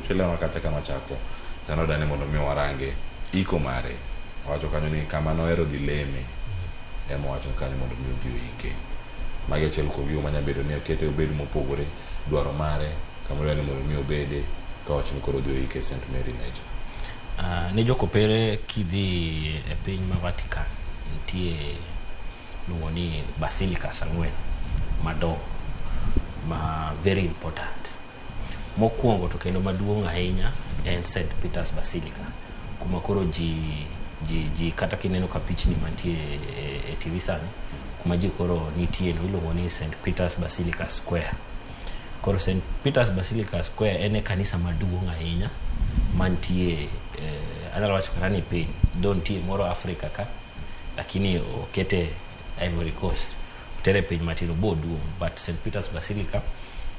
Tilema kacha kama chako sani odani mondo mi warange iko mare. Owacho kanyo ni kama nohero dhi leme ema owacho kanyo mondo mi odhi oike. Magi achiel kuom gigo manya bedo ni okete obed mopogore dwaro mare kama odwa ni mondo mi obede kawacho ni koro odhi oike St Mary Major. Ne jokopere kidhi e piny ma Vatican nitie iluongo ni basilicas ang'wen madongo ma very important. Mokwongo to kendo maduong' ahinya en St Peters Basilica kuma koro ji kata kineno ka pichni mantie e TV sani kuma ji koro nitie no iluongo ni St Peters Basilica Square. Koro St Peters Basilica Square en e kanisa maduong' ahinya mantie anyalo wacho kata ni piny do nitie moro Afrika ka lakini okete Ivory Coast otere piny matin obo oduong' but St Peters Basilica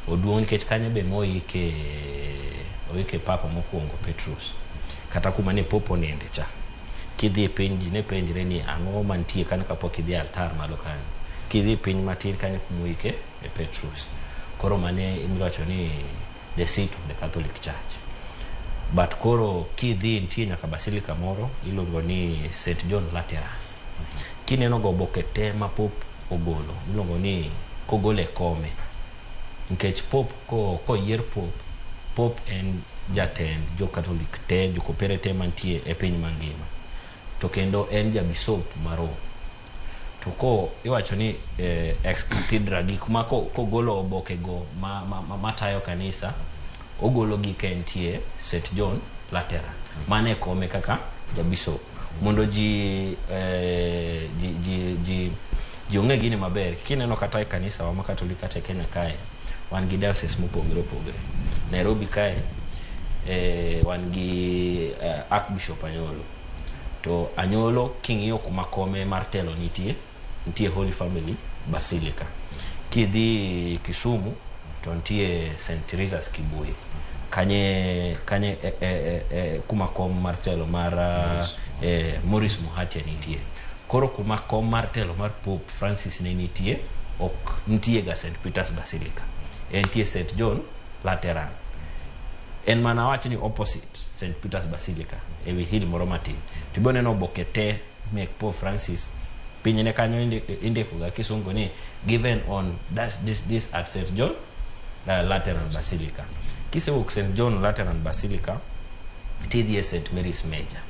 oduong' nikech kanyo be moike oike papa mokwongo Petrus kata kuma ne pope oninde cha kidhi e piny ji ne penjre ni ang'o mantie kanyo kapok idhi e altar malo kanyo kidhi piny matin kanyo kuma oike e Petrus koro mane imiwacho ni the seat of the Catholic Church but koro kidhi nitie nyaka basilica moro iluongo ni St John Lateran kineno go oboke te ma Pope ogolo iluongo ni kogolo e kome nikech Pope koyier Pope, Pope en jatend jo Catholic te jokopere te mantie e piny mangima to kendo en jabisop ma Rome to ko iwacho ni ex cathedra gik ma kogolo oboke go matayo kanisa ogolo gi ka entie St John Lateran mano e kome kaka jabisop mondo ji ong'e gini maber kineno kata e kanisa wa ma Katholik kata e Kenya kae wan gi diocese mopogore opogore Nairobi kae wan gi Archbishop Anyolo to Anyolo king'iyo kuma kome mar telo nitie nitie Holy Family Basilica kidhi Kisumu to nitie St Teresa's Kibuye kanye kuma kom mar telo mar Maurice Muhatia nitie koro kuma kom mar telo mar Pope Francis ne nitie ok nitie ga St Peters Basilica entie St John Lateran en mana wach ni opposite St Peters Basilica ewi hill moro matin to ibiro neno oboke te mek Pope Francis pinyne kanyo indiko ga kisungu ni given on this at St John Lateran Basilica kisewuok St John Lateran Basilica tidhi e St Mary's Major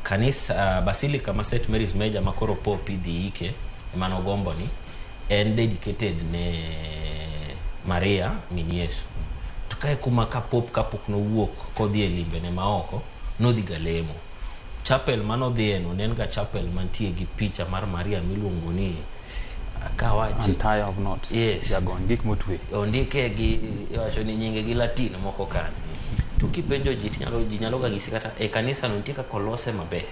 kanisa basilica ma St Mary's Major ma koro Pope idhi ike emanogombo ni en dedicated ne Maria min Yesu to kae kuma ka Pope kapok nowuok kodhi e limbene maoko nodhi ga lemo chapel manodhiye no ne en ga chapel mantie gi picha mar Maria miluongo ni kawachi Untie of knots. Yes. Jagony gik motwe. Ondike gi iwacho ni nyinge gi Latin moko kanyo to kipenjo ji tinyalo ji nyalo ga nyisi kata e kanisa no nitie kaka olose maber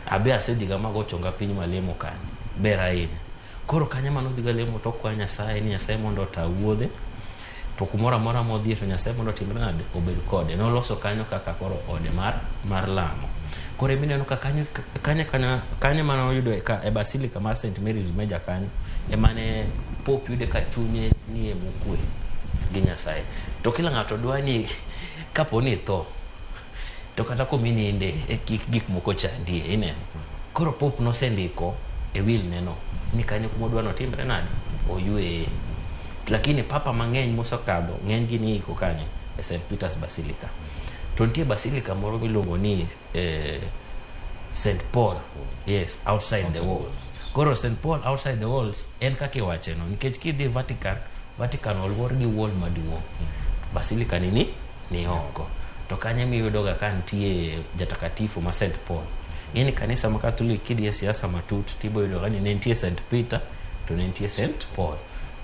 abe asedhi ga mago chonga piny malemo kanyo ber ahinya koro kanyo manodhi ga lemo to okwayo Nyasaye ni Nyasaye mondo ota wuodhe to kumoro amora modhiye to Nyasaye mondo otimre nade obed kode noloso kanyo kaka koro ode mar lamo koro emineno ka kanyo kanyo kanyo kanyo mane oyudo e basilica mar St Mary's Major kanyo emane Pope yude ka chunye nie mokwe gi Nyasaye to kila ng'ato dwa ni kapo ni itho to kata kumininde e kik gik moko chandie ineno koro Pope nosendiko e will neno ni kanyo kuma odwa notimre nade oyweye lakini papa mang'eny mosekadho ng'eny gi ni iko kanye e St Peters Basilica to nitie basilica moro miluongo ni St Paul yes outside the walls koro St Paul outside the walls en kaka iwache no nikech kidhi Vatican Vatican oluor gi wall maduong' basilica ni oko to kanyo emiyudo ga ka nitie jatakatifu ma St Paul ing'eni kanisa ma Catholic kidhi e siasa matut tibo yudo ka ni ne nitie St Peter to ne nitie St Paul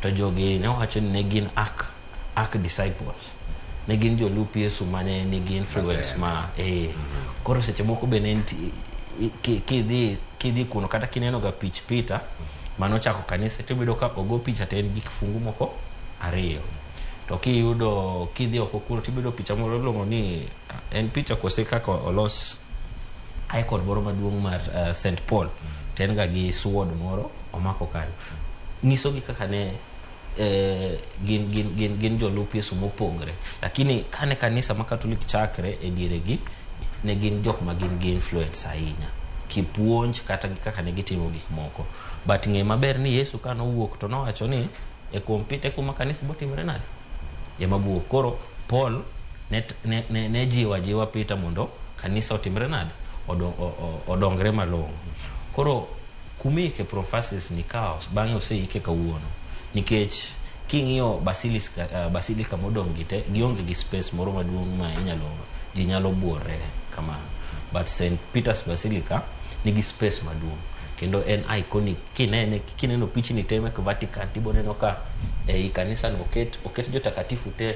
to jogi ne wacho ni ne gin arch disciples ne gin jolup Yesu mane nigi influence ma koro seche moko be ne nitie kidhi kuno kata kineno ga pich Peter manochako kanisa tiyudo ka ogo picha to en gi kifungu moko ariyo to kiyudo kidhi oko kuno tiyudo picha moro iluongo ni en picha kose kaka olos icon moro maduong' mar St Paul to en ga gi sword moro omako kanyo nyisogi kaka ne gin jolup Yesu mopogre, lakini kane kanisa ma Katolik chakre e dieregi, ne gin jok ma gin gi influence ahinya kipuonj kata gi kaka ne gitimo gik moko. But ng'e maber ni Yesu ka nowuok to nowacho ni e kuom Peter e kuma kanisa botimre nade ema buok. Koro Paul ne jiwo ajiwa Peter mondo kanisa otimre nade, odongre malong'o. Koro kumiike Pope Francis ni ka bang'e oseike kawuono, nikech king'iyo basilica modong' gi te gionge gi space moro maduong' ma inyalo ji nyalo buore kamano, but St Peter's Basilica nigi space maduong' kendo en iconic. Kinene, kineno pichni te mek Vatican, tibo neno ka ei kanisa no oket jotakatifu te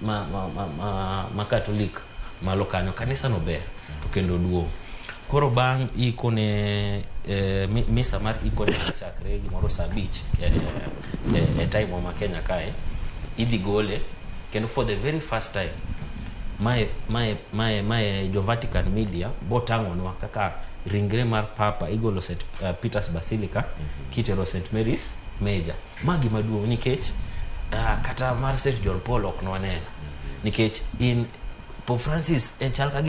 ma Katolik malo kanyo. Kanisa no ber to kendo duong'. Koro bang' ikone, misa mar ikone chakre gimoro saa 5 e time ma Kenya kae, idhi gole kendo for the very first time mae jo Vatican Media botang'onwa kaka ringre mar Papa igolo St Peter's Basilica kitero St Mary's Major. Ma gima duong' nikech kata mar St John Paul ok nwaneno, nikech in Pope Francis en chal ka